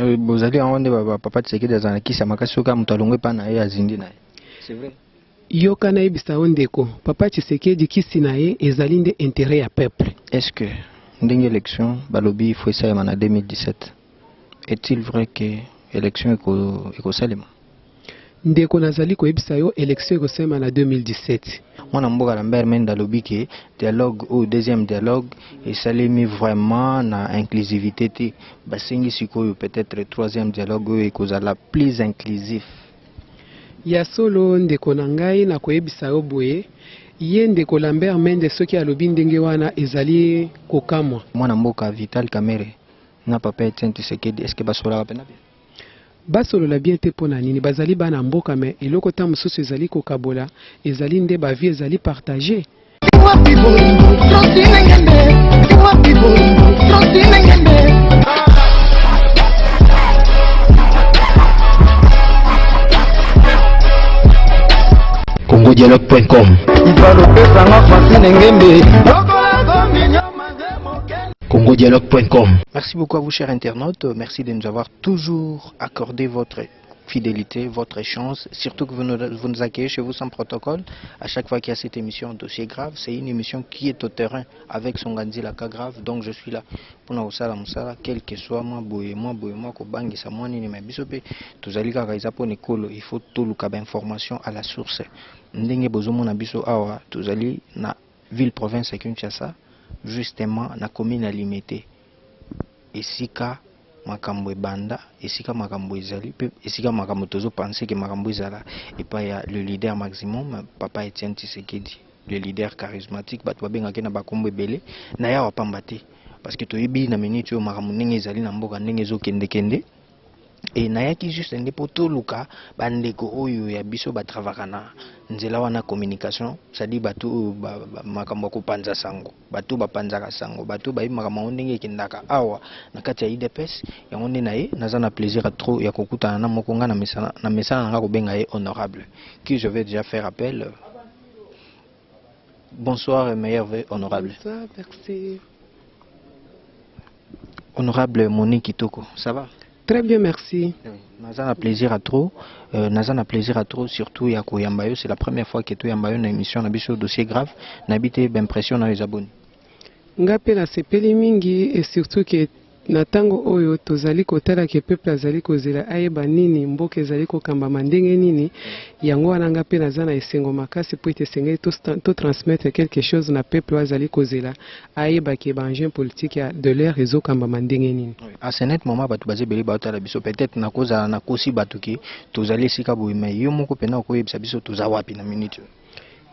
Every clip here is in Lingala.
Bozali yango nde papa Tshisekedi azala na kisi ya makasi, soki moto alongwe epai na ye, azindi na ye, c'est vrai? Yoka, nayebisa yo ndeko, papa Tshisekedi, kisi na ye ezali nde intérêt ya peuple. Est ce que ndenge élection balobi faut esalema na 2017, est-il vrai que élection ekosalema? Ndeko, nazali koyebisa yo, élection ekosalema na 2017. Mwana mboka Lambert Mende alobi ke dialogue oyo, deuxième dialogue, esalemi vraiment na inclusivité te. Basengi sikoyo peut-être troisième dialogue oyo ekozala plus inclusif. Ya solo ndeko na ngai, nakoyebisa yo boye, ye ndeko Lambert Mende, soki alobi ndenge wana, ezali kokamwa. Mwana mboka Vital Kamerhe na papa Etienne Tshisekedi, est ce que basololaka mpenza bien? Basolola bien te. Mpo na nini? Bazali bana mboka, me eloko ta mosusu ezali kokabola ezali nde bavie ezali partage. Wapi bolingo Francine Ngembe? Wapi bolingo Francine Ngembe? congodialogue.com. Ipalopesanga Francine Ngembe. congodialogue.com. Merci beaucoup à vous, chers internautes. Merci de nous avoir toujours accordé votre fidélité, votre chance, surtout que vous nous accueillez chez vous sans protocole. À chaque fois qu'il y a cette émission Dossier Grave, c'est une émission qui est au terrain avec son Ganzi la cas grave. Donc je suis là pour nous mosala mosala, quel que soit moi boye, moi boye, moi kobangisa, moi nini, mais biso pe tozali kaka eza pona ekolo, il faut toluka ba information à la source. Ndenge bozomona biso awa, tozali na ville province ya Kinshasa, justement na commune ya Limete, esika makambo ebanda, esika makambo ezali mpe esika makambo tozopense ke makambo ezala epai ya le leader maximum, papa Etienne Tshisekedi, le leader charismatique, bato babengaki na bakombo ebele na yawa pamba te, parce que toyebi na minute oyo makambo ndenge ezali na mboka, ndenge ezokendekende. E nayaki juste nde mpo toluka bandeko oyo ya biso batravaka na nzela wana communication, c'est-à-dire bato oyo makambo ya kopanza sango, bato bapanzaka sango, bato bayebi makambo yango ndenge ekendaka awa na kati ya UDPS. Yango nde na ye naza na plaisir ya trop ya kokutana na moko nga na mesana na mesana na nga kobenga ye honorable, qui je vais déjà faire appel. Bonsoir et meilleurs vœux, honorable. Bonsoir, merci. Honorable Monique Kitoko, ça va? Très bien, merci. Oui. Naza na plaisir à trop, naza na plaisir à trop surtout ya koyamba yo, c'est la première fois que toyamba yo na émission na biso Dossier Grave. Nayebi te baimpression na yo eza boni? Nga mpe nasepeli mingi, et surtout ke na ntango oyo tozali kotala ke peuple azali kozela ayeba nini mboka ezali kokambama ndenge nini. Yango wana nga mpe naza na esengo makasi, po ete esengeli totransmettre quelque chose na peuple oyo azali kozela ayeba ke baengin politique ya de l'heure ezokambama ndenge nini. À ce net moment, bato baza ebele baotala biso. Peut-être nakozala nakosi bato ke tozali esika boye, mais yo moko mpena okoyebisa biso toza wapi na minute oyo?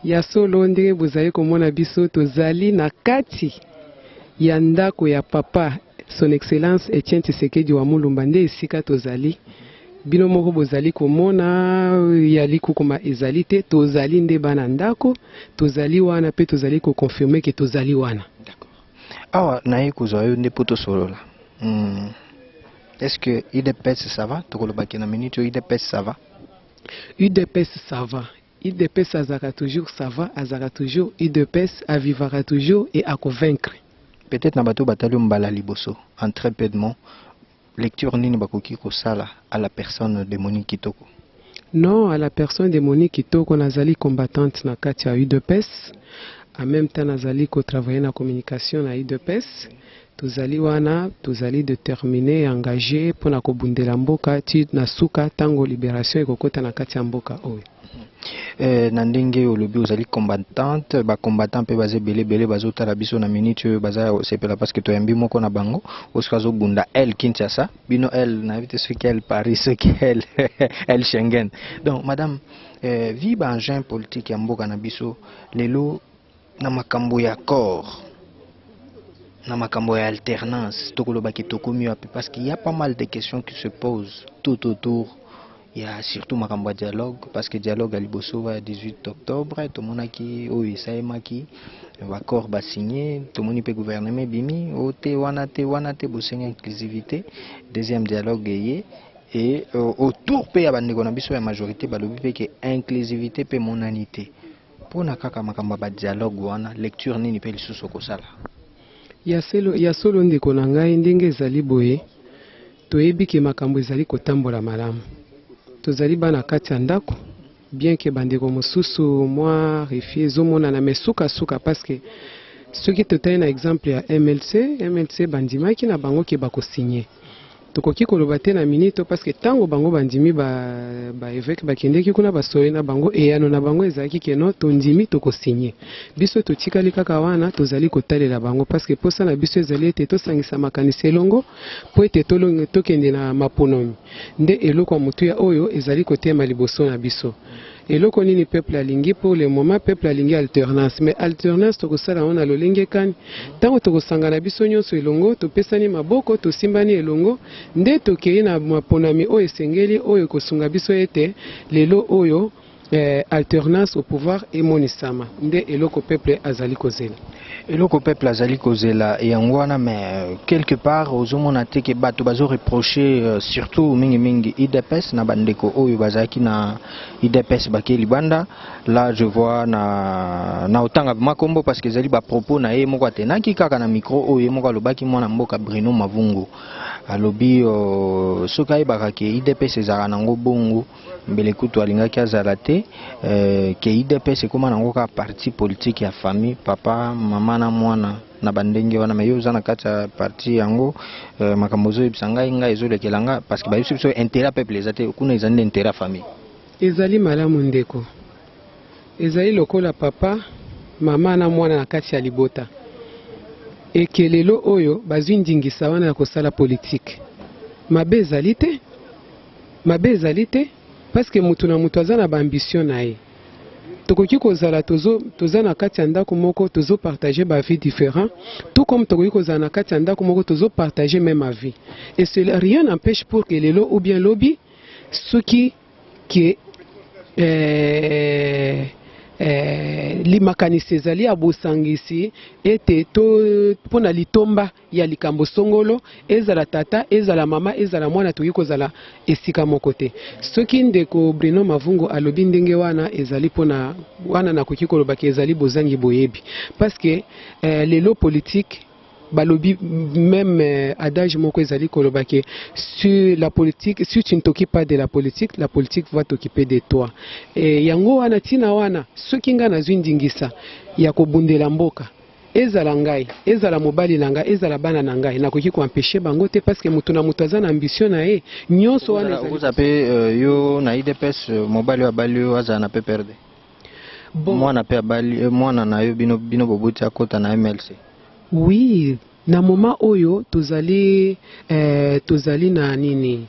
Ya solo, ndenge bozali komona biso, tozali na kati ya ndako ya papa Son Excellence Etienne Tshisekedi wa Mulumba. Nde esika tozali, bino moko bozali komona, ya likukuma ezali te. Tozali nde bana ndako, tozali wana mpe tozali koconfirmer ke tozali wana. D'accord. Awa naye kozwa yo nde mpo tosolola. Est ce que UDPS ça va? Tokolobaki na minute oyo UDPS ça va? UDPS ça va. UDPS azalaka toujours ça va, azalaka toujours UDPS, avivaka toujours et akovaincre. Peut-être na bato batali yo mbala liboso, en très peu de mots, lecture nini bakoki kosala à la personne de Monique Kitoko? Non, à la personne de Monique Kitoko, nazali combattante na kati ya UDPS. En même temps nazali kotravailler na communication na UDPS. Tozali wana, tozali déterminé et engagé mpona kobundela mboka ti na suka, ntango libération ekokɔta na kati ya mboka oyo. Na ndenge olobi ozali combattante, bacombattant mpe baza ebele ebele bazotala biso na minute oyo, baza ya kosepela parce que toyambi moko na bango oyo soki azobunda el Kinshasa, bino el nayebi te soki el Paris, soki el Schengen. Donc madame, vi baengin politique ya mboka na biso lelo na makambo ya corps, na makambo ya alternance, tokolobaki tokomi wapi? Parce qu'il y a pas mal de questions qui se posent tout autour ya surtout makambo ya dialogue, parce que dialogue ya liboso ya 18 octobre, tomonaki oyo esalemaki, baaccord basigné, tomoni mpe gouvernement ebimi o te wana te wana te, bosengi inclusivité. Deuxième dialogue eye et autour mpe ya bandeko na biso ya majorité balobi mpe ke inclusivité mpe emonani te. Mpona kaka makambo ya badialogue wana, lecture nini mpe lisusu okosala? Ya solo, ya solo ndeko na ngai, ndenge ezali boye. Toyebi ke makambo ezali kotambola malamu. Tozali bana kati ya ndako, bien ke bandeko mosusu mwa refus ezomonana, mais sukasuka, parce que soki totali na exemple ya MLC, MLC bandimaki na bango ke bakosigner. Tokoki koloba te na minute, parce que ntango bango bandimi, ba évêque bakendeki kuna, basoye na bango, eyano na bango ezalaki ke non, tondimi, tokosigner. Biso totikali kaka wana, tozali kotalela bango, parce que posa na biso ezali ete tosangisa makanisi elongo mpo ete tokende na maponomi. Nde eloko ya motuya oyo ezali kotema liboso na biso, eloko nini peuple alingi? Pour le moment, peuple alingi alternance. Mais alternance, tokosala yango na lolenge kani? Ntango tokosangana biso nyonso elongo, topesani maboko, tosimbani elongo, nde tokei na maponami oyo esengeli, oyo ekosunga biso ete lelo oyo alternance au pouvoir emonisama. Nde eloko peuple azali kozela. Eloko peuple azali kozela yango wana. Mais quelque part, ozomona te ke bato bazoreproche surtout mingimingi UDPS na bandeko oyo bazalaki na UDPS bake libanda? Là, je vois na otanga makombo, parce que ezali bapropos na ye moko atenaki kaka na micro oyo, ye moko alobaki. Mwana mboka Bruno Mavungu alobi soki ayebaka ke UDPS ezalaka nango bongo, mbele kutu alingaki azala te, ke UDPS ekóma nango kaka parti politique ya famille, papa, mama na mwana na bandenge wana. Mais yo oza na kati ya parti yango, makambo ozoyebisa ngai, ngai ezolekela nga, parce que bayebisi biso intérêt ya peuple eza te kuna, eza nde intérêt ya famille. Ezali malamu, ndeko. Ezali lokola papa, mama na mwana na kati ya libota. Ekelelo oyo bazwi ndingisa wana ya kosala politike, mabe ezali te, mabe ezali te, parce que mutu na mutu aza na baambition na ye. Tokoki kozala toza na kati ya ndako moko, tozopartage baavis différent, tout comme tokoki kozala na kati ya ndako moko, tozopartage même avis. Et cela, rien n'empêche pour que lelo ou bien lobi, soki ke makanisi ezali ya bosangisi ete to mpo na litomba ya likambo songolo, ezala tata, ezala mama, ezala mwana, tokoki kozala esika moko te. Soki ndeko Bruno Mavungu alobi ndenge wana, ezali mpona wana nakoki kolobaki ezali bozangi boyebi, parce que lelo politique, balobi même adage moko ezali koloba ke sur la politique, si tu ne t'occupes pas de la politique, la politique va t'occuper de toi. E yango wana, ntina wana, soki ngai nazwi ndingisa ya kobundela mboka, ezala ngai, ezala mobali na ngai, ezala bana na ngai, nakoki koempêcher bango te, parce que moto na moto aza na ambition na ye nyonso wana. Okoza mpe yo na UDPS, mobali oyo abali oyo azala na PPRD? Bon. Mwana mpe abali, mwana na yo, bino boboti, akota na MLC? Oui, na moment oyo tozali na nini,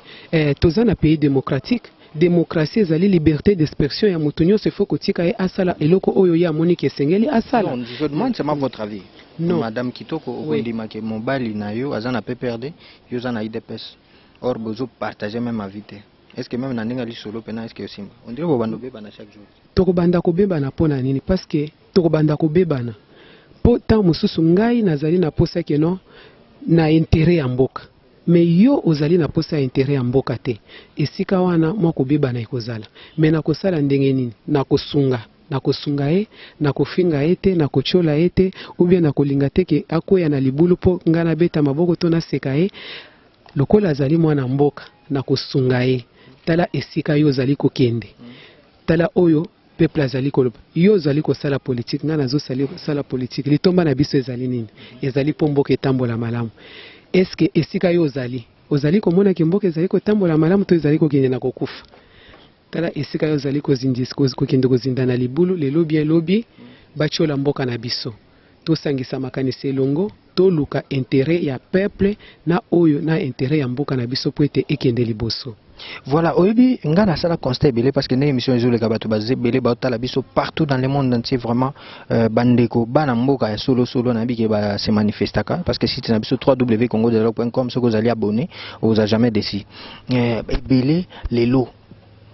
toza na pays démocratique. Démocratie ezali liberté d'expression ya moto nyonso. Il faut kotika ye asala eloko oyo ye amoniki esengeli asala. Non, je demande seulement votre avis. Non. Madame Kitoko, okondimake mobali na yo aza na PPRD, yo oza na UDPS, or bozopartage même avis te? Est ce que même na ndenge ya lisolo mpena, est ce que osimba? On dirait bobanda obebana chaque jour. Tokobanda kobebana mpo na nini? Parce que tokobanda kobebana mpo ntango mosusu ngai nazali na posa ke non, na intérêt ya mboka, mais yo ozali na posa ya intérêt ya mboka te. Esika wana mwa kobebana ekozala. Mais nakosala ndenge nini? Nakosunga ye, nakofinga ye te, nakotiola ye te, ou bien nakolinga te ke akwea na libulu mpo ngai nabeta maboko to naseka ye. Lokola azali mwana mboka, nakosunga ye. Tala esika yo ozali kokende, tala oyo peuple azali koloba. Yo ozali kosala politike, ngai nazosala politike. Litomba na biso ezali nini? Ezali mpo mboka etambola malamu. Eske esika yo ozali, ozali komonaki mboka ezali kotambola malamu to ezali kokende na kokufa? Tala esika yo ozali kokende kozinda na libulu. Lelo bien lobi batiola mboka na biso. Tosangisa makanisi elongo, toluka intérêt ya peuple na oyo na intérêt ya mboka na biso mpo ete ekende liboso. Voilà, oyebi, nga nasala constat ebele, parce que ndenge émission ezoleka, bato baza ebele baotala biso partout dans le monde entier. Vraiment, bandeko bana mboka ya solosolo, nayebi ke base manifestaka, parce que site na biso www.congodialogue.com, soki ozali abonné, oza jamais déçu. Ebele lelo,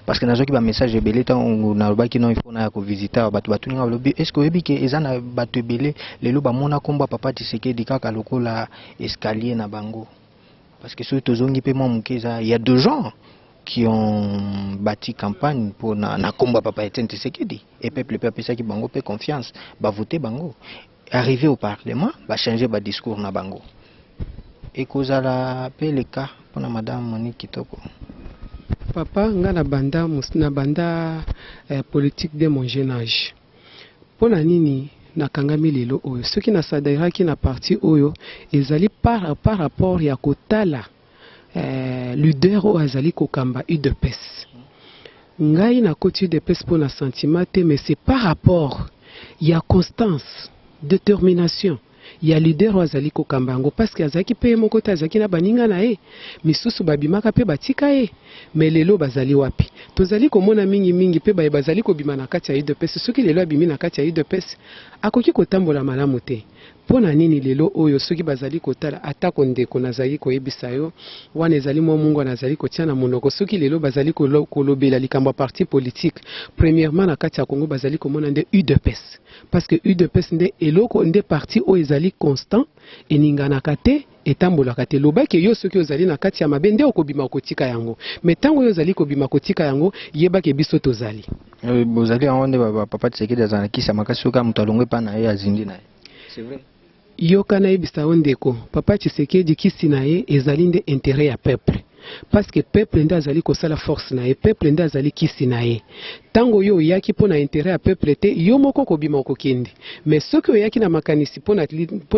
parce que nazwaki bamessage ebele ntango nalobaki non, il faut naya kovisite awa. Bato batuni nga, balobi: est ce que oyebi ke eza na bato ebele lelo bamona nkombo ya papa Tshisekedi kaka lokola escalier na bango? Parce que soki tozongi mpe mwa moke, eza il y a deux gens qui ont bâti campagne pour na kombo ya papa Etienne Tshisekedi, et peuple mpe apesaki bango mpe confiance, bavote bango. Arrivé au parlement, bachange badiscours na bango. Ekozala mpe le cas. mpona madame Monique Kitoko? Papa, nga na banda politique de mon jeune âge. Mpo na nini nakangami lelo oyo? Soki nasadheraki na parti oyo, ezali par rapport ya kotala leader oyo azali kokamba UDPS. Ngai nakoti UDPS mpo na sentiment te, mais c'est par rapport ya constance, détermination ya leader oyo azali kokamba yango, parce que azalaki mpe ye moko te, azalaki na baninga na ye misusu babimaka mpe batika ye. Mais lelo bazali wapi? Tozali komona mingimingi mpe baye bazali kobima na kati ya UDPS. Soki lelo abimi na kati ya UDPS, akoki kotambola malamu te. Mpo na nini lelo oyo, soki bazali kotala, atako ndeko nazali koyebisa yo wana, ezali mwa mungu nazali kotia na monoko, soki lelo bazali kolobela likambo ya parti politique, premièrement na kati ya Congo bazali komona nde UDPS, parce que UDPS nde eloko, nde parti oyo ezali constant, eninganaka te, etambolaka te. Lobaki yo, soki ozali na kati ya mabe nde okobima kotika yango, mais ntango oyo ozali kobima kotika yango, yebaki biso tozali. Bozali yango nde papa Tshisekedi azala na kisi ya makasi, soki moto alongwe epa na ye, azindi na ye, c'est vrai? Yoka, nayebisa yo ndeko, papa Tshisekedi, kisi na ye ezali nde intérêt ya peuple, parce que peuple nde azali kosala force na ye, peuple nde azali kisi na ye. Ntango yo oyaki mpo na intérêt ya peuple te, yo moko kobima okokende. Mais soki oyaki na makanisi mpo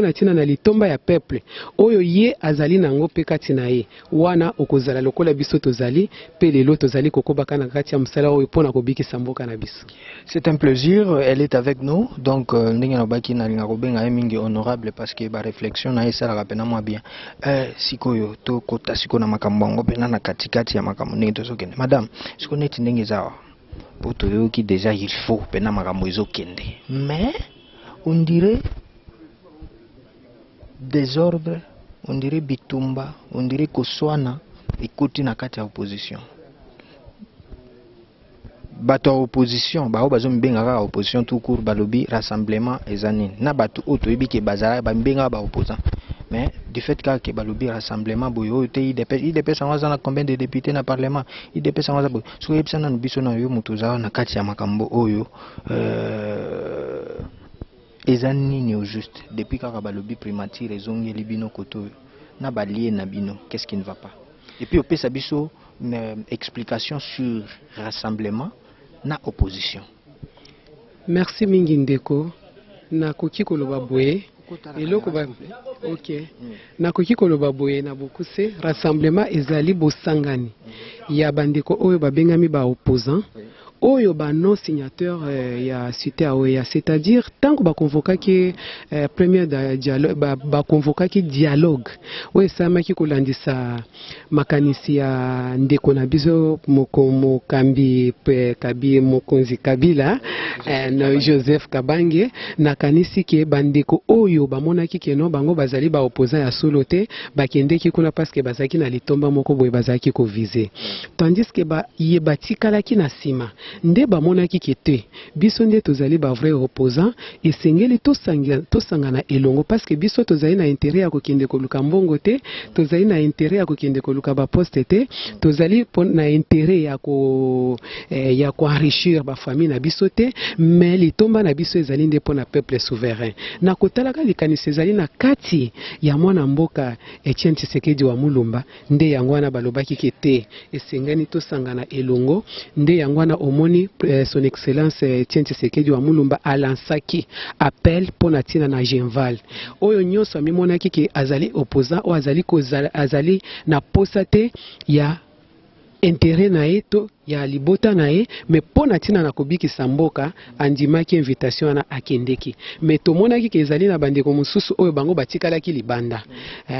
na ntina na litomba ya peuple oyo ye azali nango mpe kati na ye wana, okozala lokola biso tozali. Mpe lelo tozali kokobaka na kati ya mosala oyo mpo na kobikisa mboka na biso. C'est un plaisir, elle est avec nous. Donc ndenge nalobaki, nalinga kobenga ye mingi honorable, parce que ba réflexion na ye esalaka mpena mwa bien. Sikoyo tokota sikoyo na makambo yango mpena na katikati ya makambo ndenge tozokende. Madame, sikoyo neti ndenge eza awa, mpo toyoki déjà il faut mpena makambo ezokende, mais on dirait désordre, on dirait bitumba, on dirait koswana ekoti na kati ya opposition. Bato ya opposition bao bazomibenga kaka opposition tout court, balobi rassemblement eza nini? Na bato oyo toyebi ke bazala bamibengaka baopposant, mais du fait kaka ke balobi rassemblement boye oyo te, UDPS, UDPS yango aza na combien de député na parlement? UDPS yango aza boye. Soki oyebisa nanu biso na yo, moto oza na kati ya makambo oyo, eza nini au juste? Depuis kaka balobi primature ezongeli bino kote oyo na balie na bino, qu'est-ce qui ne va pas? Et puis opesa biso explication sur rassemblement na opposition. Merci mingi ndeko. Nakoki koloba boye, eloko ba, ok, nakoki koloba boye na bokuse: rassemblement ezali bosangani ya bandeko oyo babengami baopposant, oyo ba non signataire ya cité ya OUA, c'est-à-dire ntango baconvokaki premier dialogue, baconvokaki dialogue oyo esalamaki kolandisa makanisi ya ndeko na biso mokambi kabi mokonzi Kabila, na Joseph Kabange. Nakanisi ke bandeko oyo bamonaki ke no, bango bazali baopposant ya solo te, bakendeki kuna parce que bazalaki na litomba moko boye bazalaki koviser, tandis ke ye batikalaki na nsima nde bamonaki ke te, biso nde tozali bavrai opposant, esengeli tosangana elongo, parce que biso tozali na intérêt ya kokende koluka mbongo te, tozali na intérêt ya kokende koluka baposte te, tozali na intérêt ya koenrichir bafamille na biso te, mais litomba na biso ezali nde mpo na peuple souverain. Na kotalaka likanisi ezali na kati ya mwana mboka Etienne Tshisekedi wa Mulumba, nde yango wana balobaki ke te, esengani tosangana elongo. Nde yango wana omoni son excellence Etienne Tshisekedi wa Mulumba alansaki appel mpo na ntina na Genval. Oyo nyonso amimonaki ke azali opposant, oyo azali kozala, azali na posa te ya intérêt na ye to ya libota na ye, mais mpo na ntina na kobikisa mboka, andimaki invitation wana, akendeki. Mais tomonaki ke ezali na bandeko mosusu oyo bango batikalaki libanda.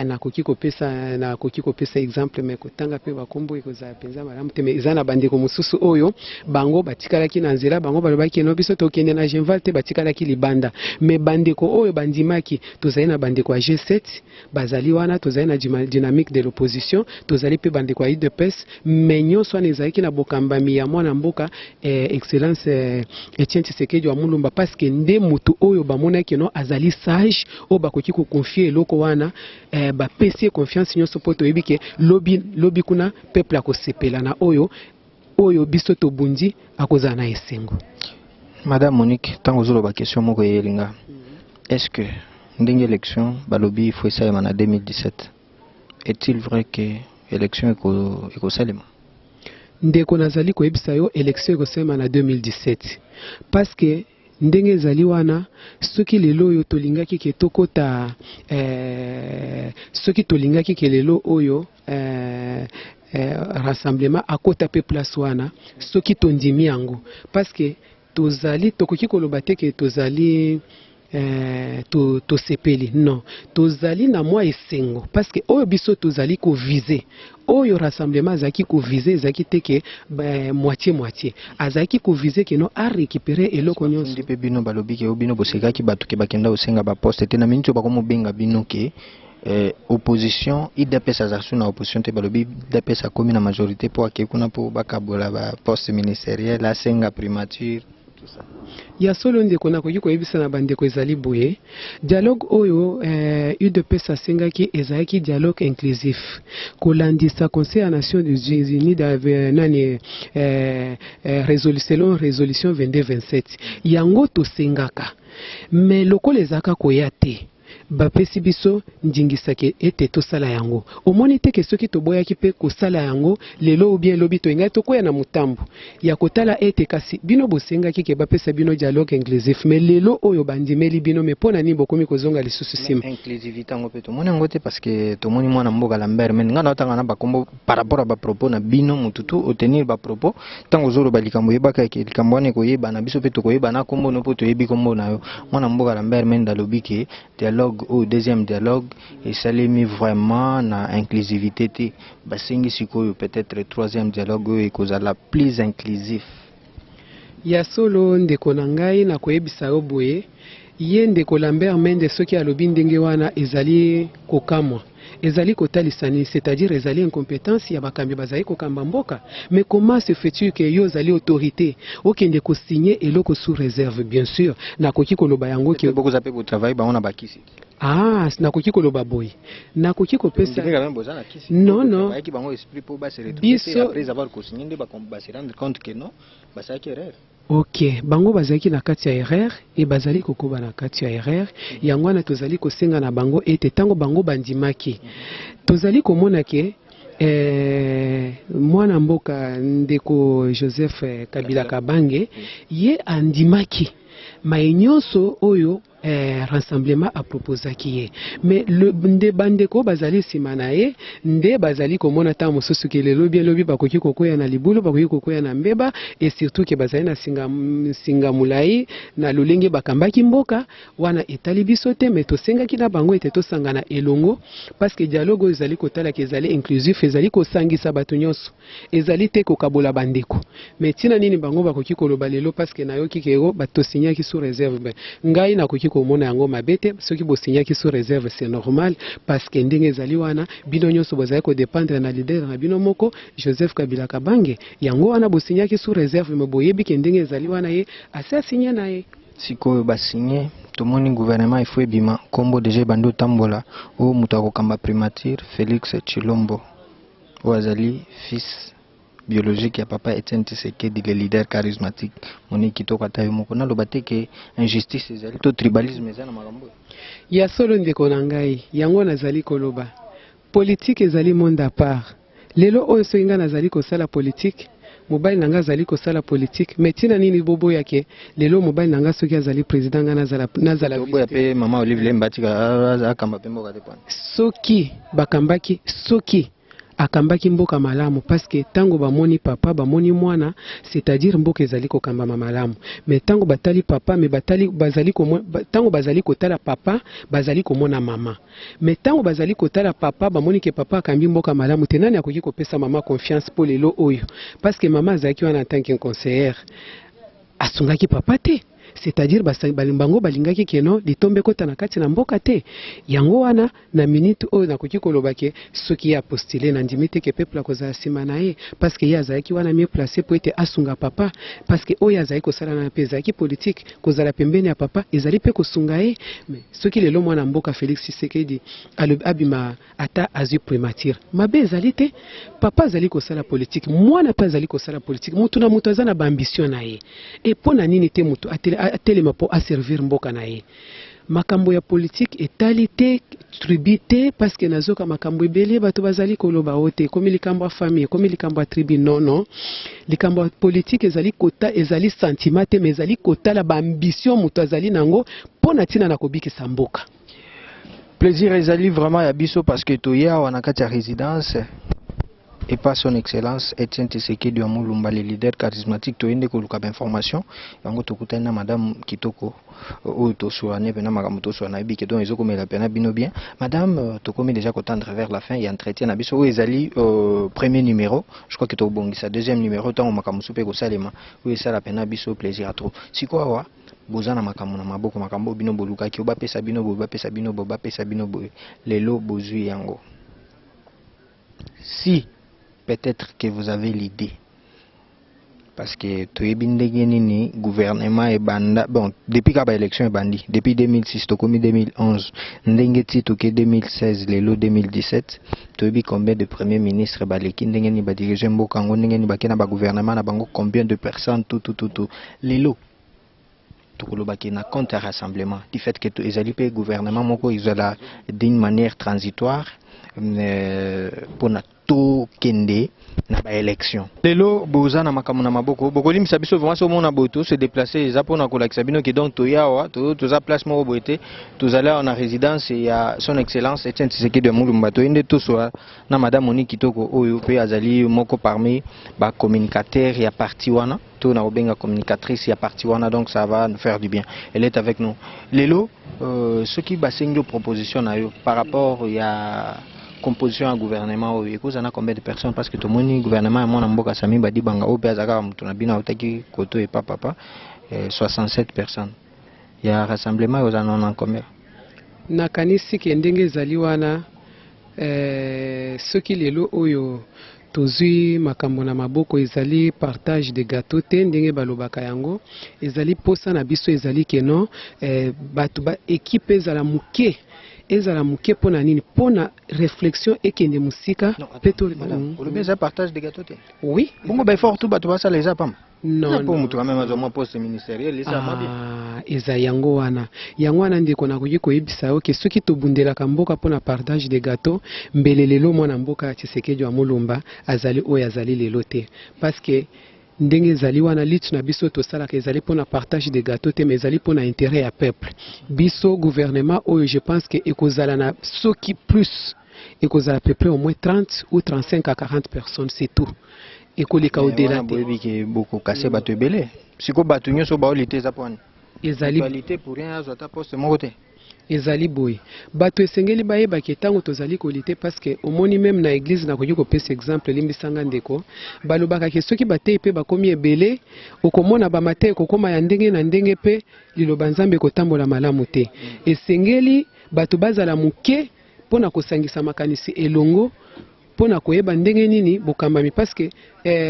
Nakoki kopesa exemple, mais kotanga mpe bakombo ekozala mpenza malamu te. Mais eza na bandeko mosusu oyo bango batikalaki na nzela, bango balobaki no, biso tokende na Genval te, batikalaki libanda. Mais bandeko oyo bandimaki, tozali na bandeko ya G7 bazali wana, tozali na dynamique de l'opposition, tozali mpe bandeko ya UDPS, mais nyonso wana ezalaki na bokambami ya mwana mboka excellence Etienne Tshisekedi wa Mulumba, parce que nde motu oyo bamonaki no azali sage, oyo bakoki koconfier eloko wana, bapesi ye confiance nyonso, mpo toyebi ke lobi lobi kuna peuple akosepela na oyo biso tobundi, akozala na esengo. Madame Monique, ntango ozoloba, question moko eyeli nga: est ce que ndenge élection balobi il faut esalema na 2017, est-il vrai que élection ekosalema? Ndeko, nazali koyebisa yo, élection ekosalema na 2017, parce que ndenge ezali wana, soki lelo oyo tolingaki ke tokota, soki tolingaki ke lelo oyo rassemblement akota mpe place wana, soki tondimi yango, parce que tozali, tokoki koloba te ke tozali tosepeli. Non, tozali na mwa esengo, parce que oyo biso tozali koviser, oyo rassemblement azalaki koviser, ezalaki te ke moitié moitié. Azalaki koviser ke non, arécupérer eloko nyonso. Ndi mpe bino balobi ke bino bosekaki bato ke bakenda kosenga baposte te. Na miniti oyo bakomobenga bino ke opposition, UDPS azala su na opposition te. Balobi UDPS akomi na majorité mpo akei kuna mpo bakabola baposte ministériel, asenga primature, tout ça. Ya solo, ndeko, nakoki koyebisa na bandeko ezali boye: dialogue oyo UDPS asengaki ezalaki dialogue inclusif, kolandisa Conseil ya Nations Unies nani selon résolution 2227. Yango tosengaka, mais lokola ezalaka koya te, bapesi biso ndingisaki ete tosala yango. Omoni te ke soki toboyaki mpe kosala yango lelo ou bien lobi, toyengai tokwea na motambo ya kotala ete kasi bino bosengaki ke bapesa bino dialogue inclusif, mais lelo oyo bandimeli bino, mais mpo na nini bokomi kozonga lisusu nsima? Inclusivité yango mpe tomoni yango te, parce que tomoni mwana mboka Lambert Mende. Ngai naotanga na bakombo par rapport à bapropos na bino. Motutu otenir bapropos, ntango ozoloba likambo, oyebaka eke likambo wana ekoyebana, biso mpe tokoyebana kombo no, mpo toyebi kombo na yo. Mwana mboka Lambert Mende alobi ke dialogue oyo, deuxième dialogue, esalemi vraiment na inclusivité te. Basengi sikoyo peut-être troisième dialogue oyo ekozala plus inclusif. Ya solo, ndeko na ngai, nakoyebisa yo boye: ye ndeko Lambert Mende, soki alobi ndenge wana, ezali kokamwa, ezali kotalisa nini? C'est-à-dire ezali incompétence ya bakambi bazali kokamba mboka. Mais comment se fait-il ke yo ozali autorité, okende kosigne eloko sous réserve? Bien sûr, nakoki koloba yango ke bokoza mpe botravaille bango na bakisi. Ah, nakoki koloba boye, nakoki kopesa Boza na kisi. Non. Bayaki bango esprit mpo base retrouver. Après avoir kosigner nde base rendre compte que non, basalaki erreur. Ok, bango bazalaki na kati ya erreur e bazali kokoba na kati ya erreur. Yango wana tozali kosenga na bango ete ntango bango bandimaki, tozali komona ke mwana mboka ndeko Joseph Kabila Kabange, ye andimaki maye nyonso oyo rassemblement aproposaki ye. Mais nde bandeko bazali nsima na ye nde bazali komona ntango mosusu ke lelo bien lobi bakoki kokwea na libulu, bakoki kokwea na mbeba, et surtout ke bazali na singa, singa molai na lolenge bakambaki mboka wana. Etali biso te, mais tosengaki na bango ete tosangana elongo, parce que dialogue oyo ezali kotalaka ezali inclusif, ezali kosangisa bato nyonso, ezali te kokabola bandeko. Mais ntina nini bango bakoki koloba lelo? Parce que nayoki ke batosignaki sous réserve. Ben, ngai nakoki komona yango mabe te. Soki bosignaki sous réserve, c'est normal, parce que ndenge ezali wana, bino nyonso bozali kodépendre na leader na bino moko, Joseph Kabila Kabange. Yango wana bosignaki sous réserve, mais boyebi ke ndenge ezali wana, ye asi asigne na ye. Sikoyo basigne, tomoni gouvernement ifo ebima, nkombo deja ebandi otambola oyo moto akokamba primature, Félix Tshilombo, oyo azali fils biologique ya papa Etienne Tshisekedi, le leader charismatique. Moni kitoko, ata yo moko naloba te ke injustice ezali to tribalisme eza na makambo oyo. Ya solo, ndeko na ngai, yango nazali koloba, politike ezali monde à part. Lelo oyo, soki ngai nazali kosala politike, mobali na ngai azali kosala politike, mais ntina nini boboyake lelo mobali na ngai soki azali président, ngai nazala Oboya mpe mama Olive Lembe atika akamba mpe mboka te pwana? Soki bakambaki, soki akambaki mboka malamu, parce que ntango bamoni papa, bamoni mwana, c'est-à-dire mboka ezali kokambama malamu. Mais ntango batali papa, mais batali, bazali ntango bazali kotala papa, bazali komona mama. Mais ntango bazali kotala papa, bamoni ke papa akambi mboka malamu te. Nani akoki kopesa mama confiance mpo lelo oyo? Parce que mama azalaki wana en tant que conseillère, asungaki papa te. C'est-à-dire bango balingaki keno litombe ekota na kati na mboka te. Yango wana na minute oyo nakoki koloba ke soki ye apostule, nandimi te ke peuple akozala nsima na ye, parce que ye azalaki wana mieux placé po ete asunga papa, parce que oyo azalaki kosala na mpe ezalaki politique. Kozala pembeni ya papa ezali mpe kosunga ye. Mais soki lelo mwana mboka Félix Tshisekedi alobi abima, ata azwi primature, mabe ezali te. Papa azali kosala politike, mwana mpe azali kosala politike. Motu na moto aza na baambition na ye. E mpo na nini te moto atelema mpo aservir mboka na ye? Makambo ya politique etali te tribu te, parce que nazoka makambo ebele bato bazali koloba o te ekomi likambo ya famille, ekomi likambo ya tribu. Non, non, likambo ya politique ezali kota, ezali sentiment te, mais ezali kotala baambition moto azali nango mpo na ntina na kobikisa mboka. Plaisir ezali vraiment ya biso, parce que toye awa na kati ya résidence et pas Son Excellence Etienne Tshisekedi wa Mulumba, le leader charismatique. Toye nde koluka bainformation yango, tokutani na madame kitoko oyo tosolane mpena makambo tosola. Nayebi ke donc ezokomela mpena bino bien. Madame, tokomi déjà kotendre vers la fin ya entretien na biso oyo ezali premier numéro. Je crois que tokobongisa deuxième numéro ntango makambo mosusu mpe ekosalema oyo esala mpena biso plaisir ya trop. Sikoyo awa boza na makambo na maboko, makambo oyo bino bolukaki, oyo bapesa bino boye, bapesa bino boye, bapesa bino boye, lelo bozwi yango. Si peut-être que vous avez l'idée, parce que toyebi ndenge nini gouvernement ebanda, bon, depuis kaka baélection ebandi depuis 2006, tokomi 2011, ndenge ti toke 2016, lelo 2017, toyebi combien de premier ministre baleki, ndenge nini badirige mboka yango, ndenge nini bake na bagouvernement na bango, combien de personnes, tout, tout, tout, tout. Lelo tokolobaki na compte ya rassemblement, du fait que ezali mpe gouvernement moko ezala d'une manière transitoire mpona tokende na baélection. Lelo boza na makambo na maboko, bokolimisa biso vraiment. So omona boye tose déplace, eza mpona kolakisa bino ke donc toya awa, toza place moko boye te, tozali awa na résidence ya Son Excellence Etienne Tshisekedi ya Mulumba. Toye nde tosola na madame Monique Kitoko oyo mpe azali moko parmi bacommunicateur ya parti wana, to na kobenga communicatrice ya parti wana. Donc ça va nous faire du bien, elle est avec nous lelo. Soki basengi yo proposition na yo par rapport ya composition ya gouvernement oyo, ekozala na combien de personnes? Parce que tomoni gouvernement ya mwana mboka Sami Badibanga oyo mpe aza kaka moto na bino, autaki koto epa papa, 67 personnes. Ya rassemblement oyo ozala na combien? Nakanisi ke ndenge ezali wana, soki lelo oyo tozwi makambo na maboko, ezali partage de gâteau te ndenge balobaka yango. Ezali posa na biso, ezali ke non, bato ba équipe ezala moke, ezala moke. Mpo na nini? Mpo na réflexion ekende mosika mpe to Olobi eza partage de gâteau te? Oui. Bongo baeffort tu bato basala eza pamba? Non. Mpo moto quand même azwa mwa poste ministériel, eza mwa bien. Ah, eza yango wana, yango wana ndeko, nakoki koyebisa yo ke soki tobundelaka mboka mpona partage de gâteau, mbele lelo mwana mboka ya Tshisekedi wa Molumba azali oyo azali lelo te, parce que ndenge ezali wana, lutte na biso tosalaka ezali mpona partage de gâteau te, mais ezali mpona intérêt ya peuple. Biso gouvernement oyo, je pense ke ekozala na soki plus, ekozala à peu près au moins 30 ou 35 à 40 personnes, c'est tout, ekoleka au-delà te. Boyebi ke bokokase bato ebele. Sikoyo bato nyonso baoli te, eza mpo wani Ezali lutte pour rien, azwa ata poste moko te. Ezali boye, bato esengeli bayebaki ntango tozali kolutter, parce que omoni, même na église, nakoki kopesa exemple, elimbisanga ndeko, balobaka ke soki batei mpe bakomi ebele, okomona bamatei ekokóma ya ndenge na ndenge mpe liloba Nzambe ekotambola malamu te. Esengeli bato bazala moke mpo na kosangisa makanisi elongo, mpo na koyeba ndenge nini bokambami, parce que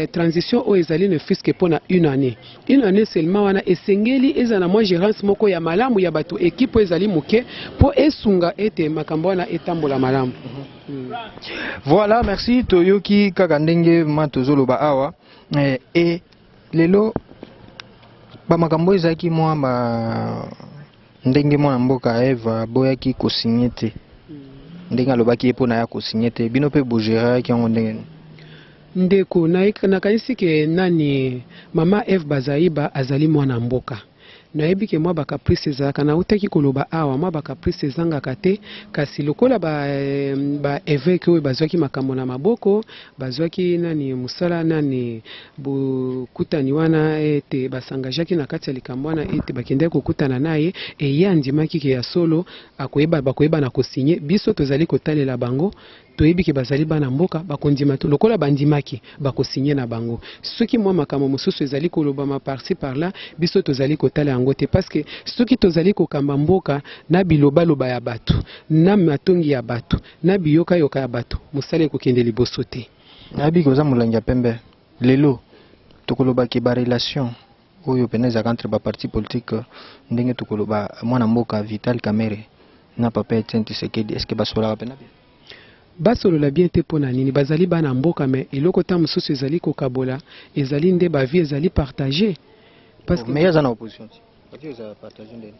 transition oyo ezali ne fût-ce que mpo na une année, une année seulement wana, esengeli ezala na mwa gérance moko ya malamu ya bato, équipe oyo ezali moke mpo esunga ete makambo wana etambola malamu. Voilà, merci. Toyoki kaka ndenge ma tozoloba awa. E lelo bamakambo ezalaki mwa ba ndenge mwana mboka Eve aboyaki kosigner te, ndenge alobaki ye mpo na ya kosigner te, bino mpe bogéraki yango ndenge nini? Ndeko, nakanisi ke nani, mama Eve Bazaiba azali mwana mboka. Nayebi ke mwa bacaprice ezalaka, nautaki koloba awa, mwa bacaprice ezangaka te, kasi lokola ba évêque oyo bazwaki makambo na maboko, bazwaki nani mosala nani bokutani wana ete basangageaki na kati ya likambo wana, ete bakendaki kokutana na ye, eye andimaki ke ya solo akoyeba, bakoyeba na kosigner. Biso tozali kotalela bango, toyebi ke bazali bana mboka, bakondima to lokola bandimaki, bakosigner na bango. Soki mwa makambo mosusu ezali kolobama par-ci par-là, biso tozali kotala yango te, parce que soki tozali kokamba mboka na bilobaloba ya bato, na matongi ya bato, na biyokayoka ya bato, mosala ekokende liboso te. Nayebi koza molangi ya pembe. Lelo tokolobaki barelation oyo pene ezalaka entre baparti politique, ndenge tokoloba mwana mboka Vital Kamerhe na papa Etienne Tshisekedi, est ce que basololaka mpena bien? Basolola bien te. Mpo na nini? Bazali bana mboka, mais eloko ta mosusu ezali kokabola ezali nde bavie ezali partage, parce que Mais ye aza na opposition ti.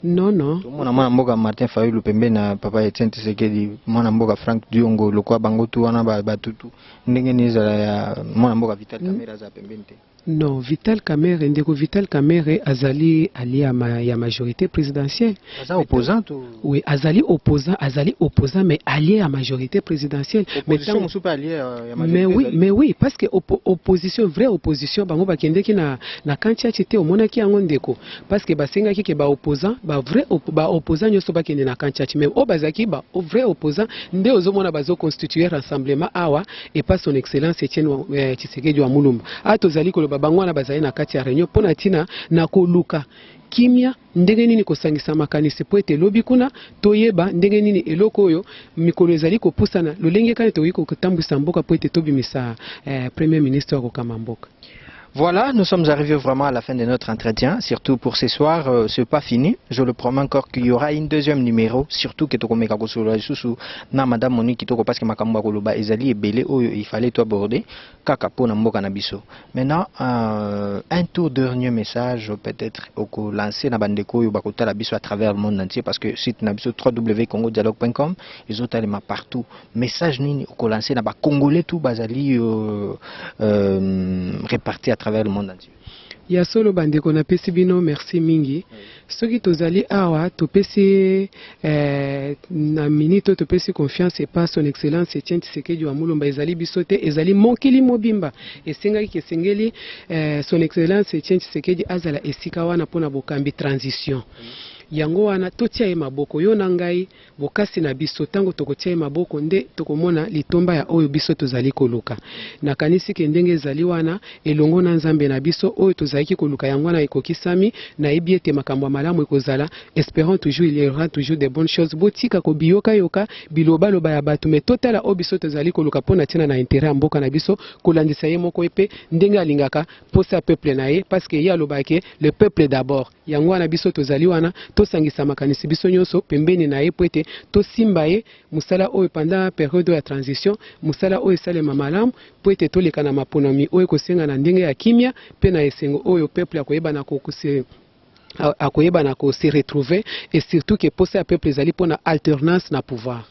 Non, non. Tomona mwana mboka Martin Fayulu pembeni na papa Etienne Tshisekedi, mwana mboka Frank Diongo, lokwa bango tu wana batutu ndenge nini ezala ya mwana mboka Vital Kamerhe azala pembeni te? Non, Vital Kamerhe, ndeko Vital Kamerhe azali allié ya majorité présidentielle. Aza opposant to? Oui, azali opposant, azali opposant mais allié ya majorité présidentielle. Mais mosusu mpe allié ya majorité. Mais oui, mais oui, parce que opposition, vraie opposition, bango bakendeki na kantiati te, omonaki yango ndeko, parce que basengaki ke ba opposant, ba vrai ba opposant nyonso bakende na kantiati, mais oyo bazalaki ba vrai opposant nde ozomona bazo constituer rassemblement awa et pas son excellence Etienne Tshisekedi wa Mulumba. A tozali koloba, bango wana bazali na kati ya réunion mpona ntina na koluka kimia, ndenge nini kosangisa makanisi po ete elobi kuna toyeba ndenge nini eloko oyo mikolo ezali kopusana, lolenge kani tokoki kotambwisa mboka po ete tobimisa premier ministre ya kokamba mboka. Voilà, nous sommes arrivés vraiment à la fin de notre entretien, surtout pour ce soir, c'est pas fini. Je le promets encore qu'il y aura une deuxième numéro, surtout que tokomeka kosolola lisusu na madame Monique Kitoko, parce que makambo ya koloba ezali ebele oyo il fallait to aborder kaka pona mboka na biso. Maintenant, un tout dernier message peut-être oko lancer na bandeko oyo bakotala biso à travers le monde entier, parce que site na biso www.congodialogue.com ezotalema partout. Message nini oko lancer na ba Congolais tout bazali répartis à travers le monde entier? Ya solo bandeko, napesi bino merci mingi. Soki tozali awa, topesi na minute oyo topesi confiance epa son excellence Etienne Tshisekedi wa Mulumba, ezali biso te, ezali mokili mobimba. Esengaki ke esengeli son excellence Etienne Tshisekedi azala esika wana mpona bokambi transition. Yango wana totia ye maboko, yo na ngai, bokasi na biso. Ntango tokotia ye maboko nde tokomona litomba ya oyo biso tozali koluka. Nakanisi ke ndenge ezali wana, elongo na Nzambe na biso, oyo tozalaki koluka yango wana ekokisami. Nayebi ete makambo ya malamu ekozala. Espérons toujours, il y aura toujours de bonnes choses. Botika kobiyokayoka bilobaloba ya bato, mais totala oyo biso tozali koluka mpo na ntina na intérêt ya mboka na biso, kolandisa ye moko ye mpe ndenge alingaka posa ya peuple na ye, parce que ye alobaki le peuple d'abord. Yango wana biso tozali wana, tosangisa makanisi biso nyonso pembeni na ye po ete tosimba ye mosala oyo pendant période oyo ya transition, mosala oyo esalema malamu po ete toleka na maponami oyo ekosenga na ndenge ya kimia mpe na esengo, oyo peuple akoyeba na kokose akoyeba na kose retrouver, et surtout ke posa ya peuple ezali mpona alternance na pouvoir.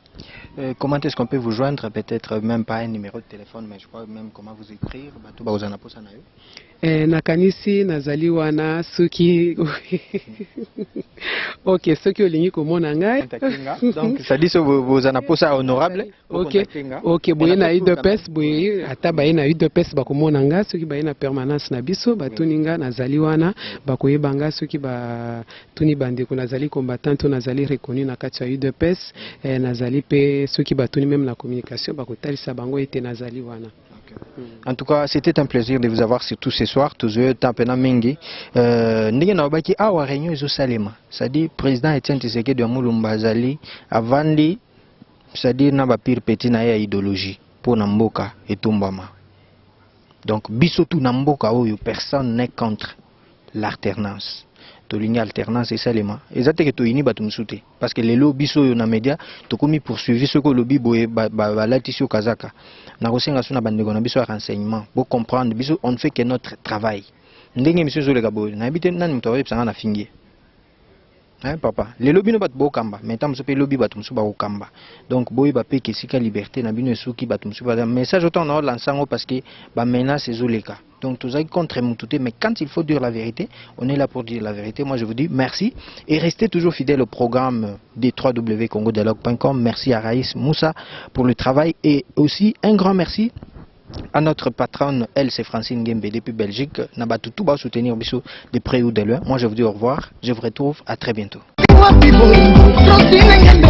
Comment est-ce qu'on peut vous joindre? Peut-être même pas un numéro de téléphone, mais je crois même comment vous écrire. Bato bakozala posa na yo. Nakanisi nazali wana soki ok, soki olingi komona ngai. Donc ça dit so bozana posa honorable. Ok, boye na UDPS, boye ata baye na UDPS bakomona nga. Soki baye na permanence na biso, batuni nga, nazali wana, bakoyeba nga. Soki batuni bandeko, nazali combattant to nazali reconnu na kati ya UDPS. Nazali mpe, soki batuni même na communication, bakotalisa bango ete nazali wana. En tout cas, c'était un plaisir de vous avoir surtout ce soir. Tous temps mingi. Ndenge na baki awa, réunion ezosalema. C'est-à-dire président Etienne Tshisekedi wa Mulumba azali avandi, c'est-à-dire na ba pire petit na ya idéologie pour na mboka etumbama. Donc biso tout na mboka oyo, personne n'est contre l'alternance. Tolingi alternance esalema, eza te ke toyini bato mosusu te, parce que lelo biso oyo na média tokomi poursuivi. Soki olobi boye, balatisi yo kazaka. Nakosenga so na bandeko na biso ya renseignement, bocomprendre biso, on ne fait que notre travail. Ndenge miso ezoleka boye, nayebi te nani moto akoyebisanga na fingi ye. Hein, papa, lelo bino bato bokamba, mais ntango mosusu mpe lobi bato mosusu bakokamba. Donc boyeba mpe ke esika liberté na bino esuki, bato mosusu baza message otango na olansa yango, parce que bamenace ezoleka. Donc tozalaki contre mutu te, mais quand il faut dire la vérité, on est là pour dire la vérité. Moi, je vous dis merci et restez toujours fidèles au programme des www.congodialogue.com. Merci à Raïs Moussa pour le travail et aussi un grand merci à notre patronne, elle, c'est Francine Gembe depuis Belgique. Na batu tout va soutenir biso de près ou de loin. Moi, je vous dis au revoir. Je vous retrouve à très bientôt. Wapi bolingo Francine Ngembe,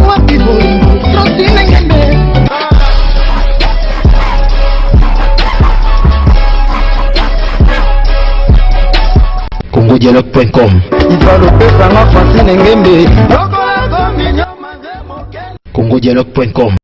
wapi bolingo Francine Ngembe. congodialogue.com. Ifalopesanga Francine Ngembe. congodialogue.com.